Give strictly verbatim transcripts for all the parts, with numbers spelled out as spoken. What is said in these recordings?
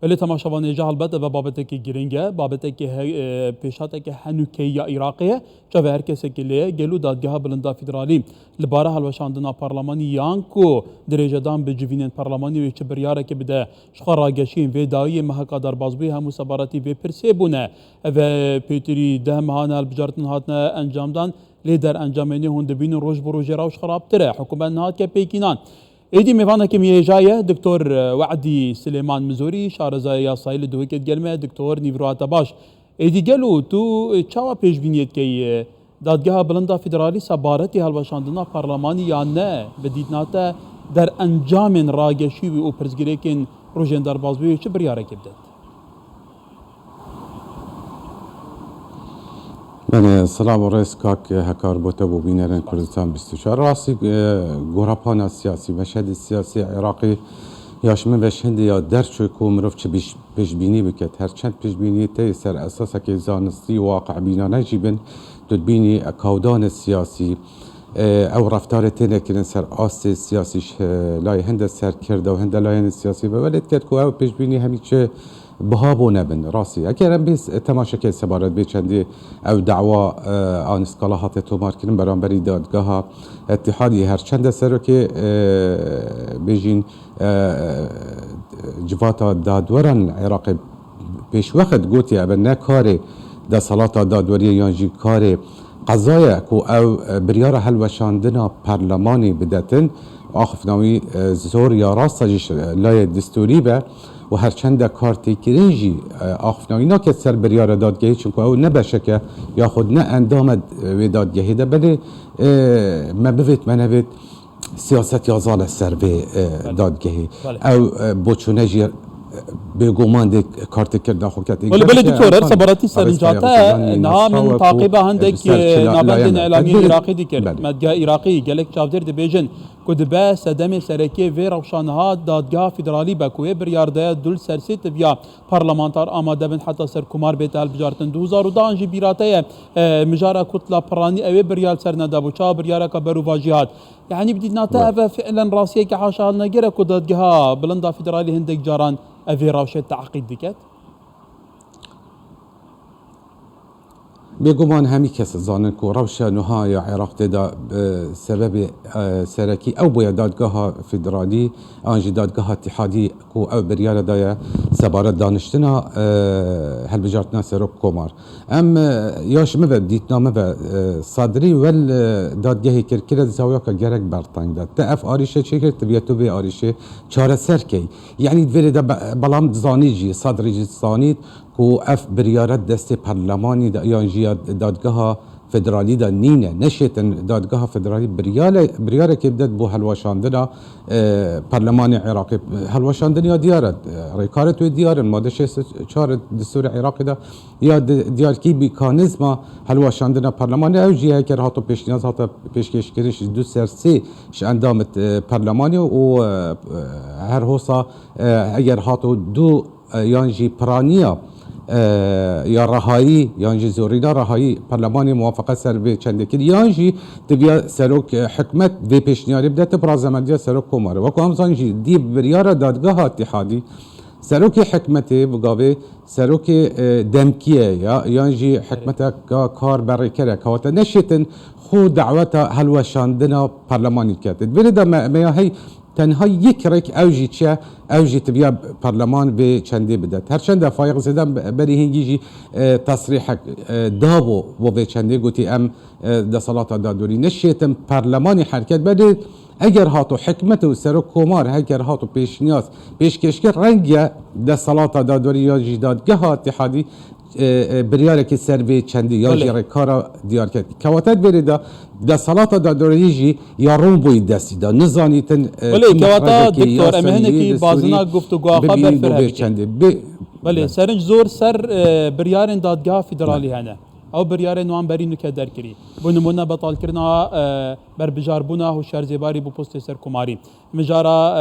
Belê temaşevanê, ji helbet eve babetekî girîng e, babetekî he-, e, pêşhateke henûkeyî ya Iraqê ye, çavê her kesekî lê ye, gelo Dadgeha Bilind a Federalî li bara hilweşandina parlemanî yan ku dirêjedan bi civînên parlemanî wê çi biryarekê bide, ji xwe rageşiyên vê dawiyê meheka derbazbûyî hemû sebaretî vê pirsê bûne. Eve pêtirî deh mehan hilbijartin hatine encamdan, lê derencamên hûn dibînin roj bi rojê rewş xirabtir e. Hikûmet nehatiye pêkînan. Êdî mêvanekî min hêja ye, Doktor We'dî Silêman Mizorî, şarezaya yasayî li Duhokê digel me, Doktor Nîvro Atebaş. Êdî gelo tu çawa pêşbîniyê dikeyî? Dadgeha Bilind a Federalî sebaretî hilweşandina parlemanî ya ne, bi dîtina te derencamên rageşî wî û pirsgirêkên rojên derbazbûyî çi biryarekê bidet? Belê, silav û rêz kak Hekar bo te, bo bînerên Kurdistan bîst û çar. Rastî, e, gorapana siyasî, meşhedê siyasî Iraqê ya ji min ve şendê ya derçoy ku mirov çi bîş-, pêşbînî biket. Her çend pêşbîniyê te yê ser esaseke zanistî û waqi'bînane jî bin, tu dibînî kawdanê siyasî, e, ew reftarê têne kirin ser astê siyasî, ji, e, layê hinde serkirde û hinde layên siyasî ve welê diket ku ew pêşbînî hemî çi biha bo nebin, rastî. Eger em bê s-, temaşe key sebaret bê çendê ew dawa, e, an skala hate tomarkirin beramberî dadgeha Îtîhadî, her çende serokê, e, bêjîn, e, civata dadweran Iraqê pêşwext gotiye, ebe ne karê desthilata dadweriyê yan jî karê qeza ye ku ew, e, biryara helweşandina perlemanê bidetin. Axiftina wî, e, zor ya rasta jî ji layê destûrî be û her çende kartêkirin jî, e, axiftina wî nake ser biryara dadgehê, çimku ew ne beşeke yaxud ne endam e, e, wê dadgehê de. Belê, e, me bivêt me nevêt, siyaset ya zal e ser vê, e, Belê. dadgehê. Belê. Ew, e, boçûne jî, e, bêguman dê kartêkirina xwe ket. Belê, belê, Doktor, her sebaretî serinca te, niha min taqiba hindek, e, navendên îlamiyên Iraqî dikir. Belê. Medya Iraqî gelek çavdêr dibêjin ku dibe sedemê serekê vê rewşa niha dadgeha federalî be ku wê biryar de du li ser sê tiviya parlamentar amade bin heta serkomar bête hilbijartin. Du hezar û deh an jî bîra te ye, e, mijara Kutla Piranî ew ê biryar ser nedabû. Çawa biryareka berûvajî hat? Yanî bi dîtina te eve fiilen rastiyeke haşa hilnegere ku dadgeha bilind a federalî hindek caran ev ê rewşê teqîd diket? Bêguman hemî kes dizanin ku rewşa nuha ya Iraq tê de, e, sebebê, e, serekî ew bûye dadgeha federalî an jî dadgeha îtîhadî ku ew biryare daye sebaret daniştina, e, hilbijartina serok komar. Em, e, ya ji min ve, dîtina min ve, e, Sadrî wel, e, dadgehê kir, kire di zawiyaka gerek berteng de. Te ev arîşe çêkir, tu viya tu vê arîşê çareser key. Yanî di vêrê de be-, belam zanî jî, Sadrî jî zanît ku ev biryare destê perlemanî de yan jî ya dadgeha federalî de nîne. Neşêtin dadgeha federalî biryare-, biryarekê bidet bo helweşandina, e, perlemanê Iraqê. Helweşandin ya diyar e, rêkarê wê diyar in. Made şêst û çar destûrê Iraqê de ya di-, diyarkî mekanîzma helweşandina perlemanê ew jî heker hato pêşniyaz hate pêşkêşkirin ji du ser sê ji endamit, e, perlemanê û, e, e, her hosa, e, eger hato du, e, yan jî piraniya, e, ya rehayî yan jî zorîna rehayî perlemanê muwafeqe ser vê çendê kir yan jî diviya serok, e, hikûmet vê pêşniyarê bidete bi razemendiya serok komarê. Wekû em zanin jî dî biryara dadgeha îtîhadî serokê hikûmetê bi gavê serokê, e, demkî ye ya, yan jî hikûmeteka karberêker e, kewata neşêtin xwe daweta helweşandina perlemanî dike. Di vêrê de me, me ya hey tenha yek rêk ew jî çi ye, ew jî tiviya perleman vê çendê bidet. Her çende Faîq Zêdan be-, berî hingî jî, e, tesrîhek, e, dabû bo vê çendê, gotî em, e, desthilata dadwerî neşêtin perlemanî herket bede. Eger hato hikûmet û serok komar, heger hato pêşniyaz pêşkêşkir, reng e desthilata dadwerî ya jî dadgeha îtîhadî, e, e, biryarekê ser vê çendî ya jî Belê. rêkara diyar ket. Kewata di vêrê de desthilata dadwerî jî ya rûn bûyî destî de. Nizanîtin, e, Belê, kewata, doktor, em ê hinekî bazina guftûgoya xwe berfireh bikin. Belê, serinc zor ser, e, biryarên dadgeha federalî hene. Ew biryarên wan berî nuke derkirî. Bo nimûne betalkirina, e, berbijarbûna Hoşyar Zêbarî bo postê serkomarî. Mijara,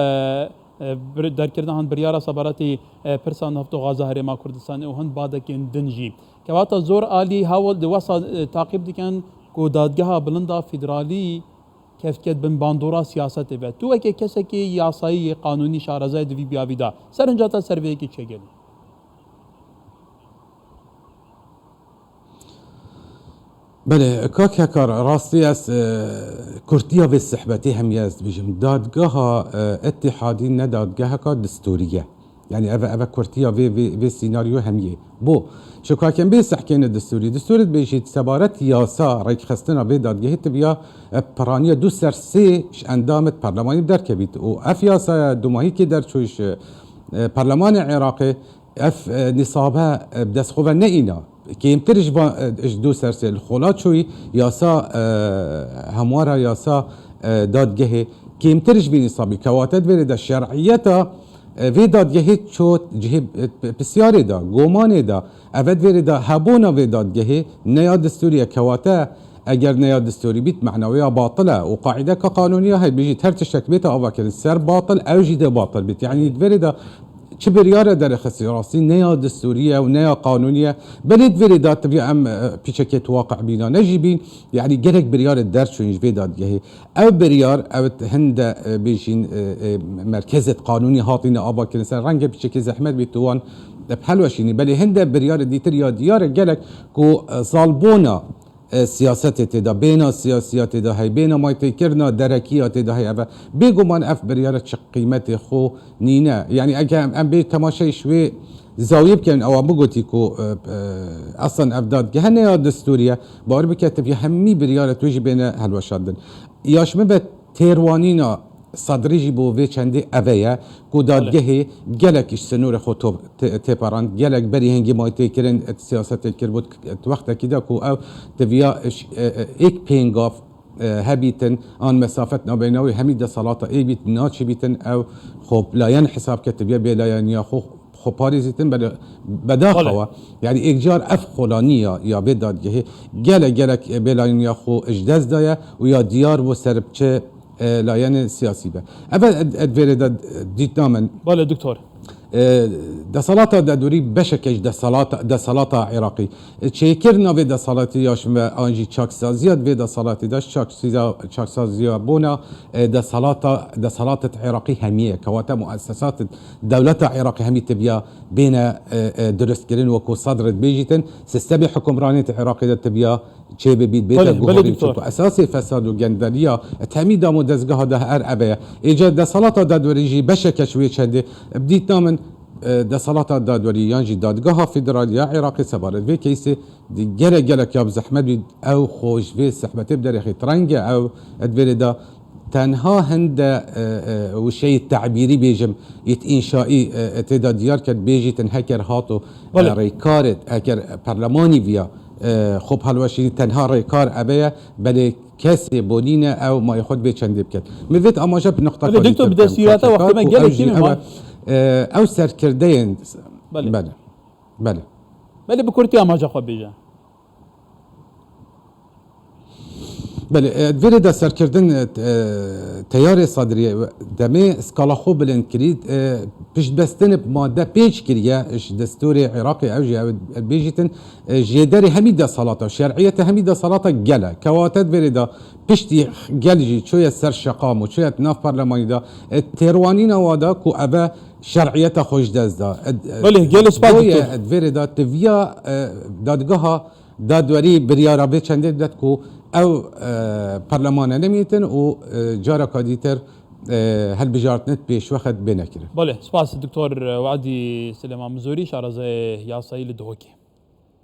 e, e, bir-, derkirina hin biryara sebaretî, e, pirsa neft û gaza Herêma Kurdistanê û hin badekên din jî. Kewata zor alî hewl di wesa, e, taqîb dikin ku dadgeha bilind a federalî kevket bin bandora siyasetê ve. Tu weke kesekî yasayî yê qanûnî şarezayê di vî biyavî de, serinca te ser vê yekê çêgenî? Belê, kak Hekar, rastî ez, e, kurtiya vê sehbetê hemiye ez dibêjim. Dadgeha, e, Îtîhadî ne dadgeheka disturî ye. Yani eve, eve kurtiya vê, vê, vê sînaryo hemiyê. Bo, çi kak em bê sehkêne disturî. Disturî dibêjît sebaret yasa rêkxistina vê dadgehê tibiya, e, piraniya du ser sê ji endamê perlemanî derkevît. Û ev yasaya dumahîkê derçûyî ji, e, perlemanê Iraqê, ev, e, nîsabe, e, bi dest xwe ve neîna. Kêmtir ji van, e, ji du ser sê li xola çûyî yasa, e, hemwara yasa, e, dadgehê kêmtir ji vî nîsabî. Kewate di vê rê de şer'iyeta, e, vê dadgehê çû cihê, e, p-, pisyarê de, gomanê de, eve di vê rê de hebûna vê dadgehê ne ya distûrî ye. Kewate eger ne ya distûrî bît, mehna wê ya batil e. Û qaîdeka qanûnî ya heye, bijît her tiştek bête avakirin ser batil, ew jî dê batil bît. Yani di vê rê de çi biryar e derêxistî rastî ne ya distûrî ye û ne ya qanûnî ye. Belê di vê rê de tiviya em, e, pîçekê tu waqi bîna ne jî bîn. Yani gelek biryar e derçûyîn ji vê dadgehê. Ev biryar, ev hinde, e, bêjîn, e, e, merkezet qanûnî hatîne avakirin ser renge pîçekê zehmet bît tu wan, e, bi helweşînî. Belê hinde biryarê dîtir ya diyar e gelek ku, e, zalbûna, e, siyasetê tê de, bêna siyasiya tê de heye, bêna maytêkirina derekiya tê de heye. Eve bêguman ev biryara çi qîmetê xwe nîne. Yani eger em, em bê temaşeyê ji wê zawiyê bikin, ewa bigotî ku, e, e, eslan ev dadgehe ne ya distûrî ye, bawer bike tiviya hemî biryara tu jî bêne helweşandin. Ya ji min ve têrwanîna Sedrî jî bo vê çendê eve ye ku Belê. dadgehê gelek ji sînorê xwe top-, tê-, têperand, gelek berî hingî maytêkirin, siyasetê kiribû, di wextekî de ku ew tiviya, e, êk pêngav, e, hebîtin, an mesafet nabeyna wê hemî desalata ê bît, naçîbîtin, ew xwe layen hesab ke tiviya bêlayeniya xwe xwe parêzîtin, belê bedaxewa. Belê. Yani êkcar ev xolaniya ya vê dadgehê gelek gelek, e, bêlayeniya xwe ji dest daye û ya diyar bû ser bi çi, e, layene siyasî be. Ev ed, ed vêrê de, e, dîtna min. Belê doktor. E, desalata dadwerî beşeke ji desalata, desalata Iraqî. E, çêkirina vê desalatî ya ji me an jî çaksaziya di vê desalatî de, çaksiza-, çaksaziya bona, e, desalata, desalatê Iraqî hemî ye. Kewate muessesatê dewleta Iraqê hemî tibiya bêne, e, e, durustkirin, wekû Sedr dibêjîtin, sistemê hukimraniyê di Iraqê de tibiya çêbibît, bête Belê, belê, guherîn, doktor. Çunku esasê fesad û gendeliya di hemî dam û dezgeha de her eve ye. Êca desalata dadwerî jî beşeke ji wê çendê, bi dîtina min, e, desalata dadwerî yan jî dadgeha federal ya Iraqê sebaret vê keysê di gelek gelek ya bi zehmet bî, ew xwe ji vê sehbetê bi derêxî. Reng e ew di vê rê de tenha hinde, e, e, wişeyê tebîrî bêjim, ît înşaî, e, e, tê de diyar ket, bêjîtin heker hat û, e, Belê. rêkarê, heker perlemanî viya, e, xwe bi helweşînî tenha rêkar eve ye, belê kesê bo nîne ew mayê xwe di vê çendê biket. Min vê amaje bi nuqta Belê, ka doktor, dîtir bi destîrata bikim, wextê me ku gelek ew jî tînin ew e, van. e, ew serkirdeyên Belê. Belê. Belê. Belê, bi kurtî amaje xwe bêje. Belê, e, di vê rê de serkirdin, e, teyarê Sadriyê demê skala xwe bilind kirî, e, piştbestinê bi madde pênc kiriye ji destûrê Iraqê, ew jî ew bêjîtin, e, jêderê hemî desalata, şer'iyetê hemî desalata gel e. Kewate di vê rê de piştî gel jî çûye ser şeqam û çûye di nav perlemanî de, e, têrwanîna wa da ku eve şer'iyeta xwe ji dest da. E, e, Belê, gelê spas, boye, doktor. E, di vê rê de tiviya, e, dadgeha dadwerî biryara vê çendê bidet ku ew, e, perlemane nemîtin û, e, careka dîtir, e, hilbijartinê pêşwext bêne kirin. Belê, spas doktor Wadî Silêman Mizorî, şarezayê yasayî li Duhokê.